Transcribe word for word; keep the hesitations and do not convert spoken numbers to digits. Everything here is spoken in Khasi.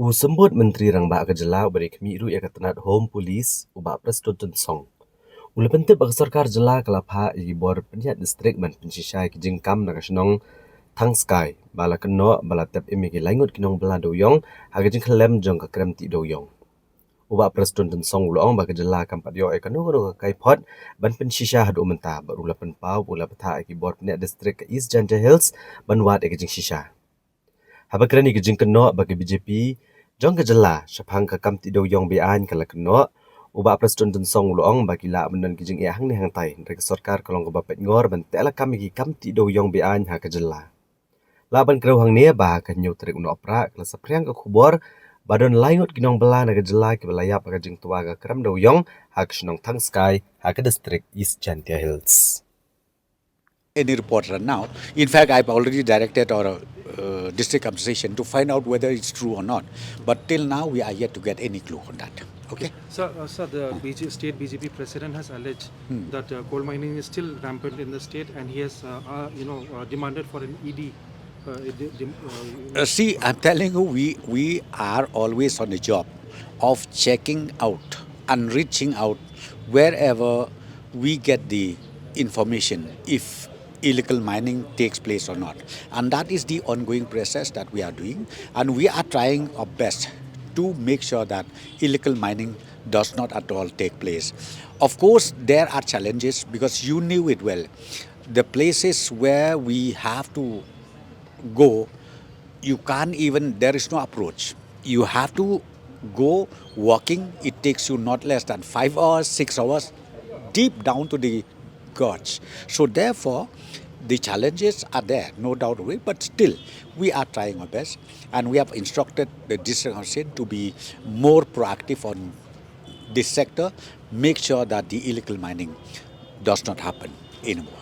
U Symbud Myntri Rangbah ka jylla uba dei khmih ruh ïa ka tnat Home Police, u Bah Prestone Tynsong, u la pyntip ba ka sorkar jylla ka la phah ïa ki bor pynïaid district ban pynshisha ïa ki jingkam na ka shnong Thangskai, ba la kynnoh ba la tep im ïa ki laingut ki nongbylla dewïong ha ka jingkhyllem jong ka krem tih dewïong. U Bah Prestone Tynsong u la ong ba ka jylla kam pat ïoh ïa kano kano ka kaiphod ban pynshisha haduh mynta, bad u la pynpaw ba u la bthah ïa ki bor pynïaid district ka East Jaintia Hills ban wad ïa ka jingshisha. Haba kren ïa ka jingkynnoh ba ka B J P jong ka jylla shaphang ka kam tih dewïong be-aiñ ka la kynnoh, u Bah Prestone Tynsong u la ong ba ki lah ban don ki jingeh hangne hangtai, hynrei ka sorkar ka long kaba peit ngor ban teh lakam ïa ki kam tih dewïong be-aiñ ha ka jylla. Lah ban kdew hangne ba ha ka hynñiew tarik u Nohprah ka la saphriang ka khubor ba don laingut ki nongbylla na ka jylla kiba la ïap ha ka jingtwa ka krem dewïong ha ka shnong Thangskai ha ka district East Jaintia Hills. Any report right now. In fact, I've already directed our uh, district administration to find out whether it's true or not. But till now, we are yet to get any clue on that. Okay. Sir, uh, sir, the B J, state B J P president has alleged that uh, coal mining is still rampant in the state, and he has, uh, uh, you know, uh, demanded for an E D. Uh, de- dem- uh, Uh, see, I'm telling you, we, we are always on the job of checking out and reaching out wherever we get the information if illegal mining takes place or not. And that is the ongoing process that we are doing. And we are trying our best to make sure that illegal mining does not at all take place. Of course, there are challenges because you knew it well. The places where we have to go, you can't even, there is no approach. You have to go walking. It takes you not less than five hours, six hours, deep down to the gorge. So therefore, the challenges are there, no doubt of it, but still, we are trying our best, and we have instructed the district council to be more proactive on this sector, make sure that the illegal mining does not happen anymore.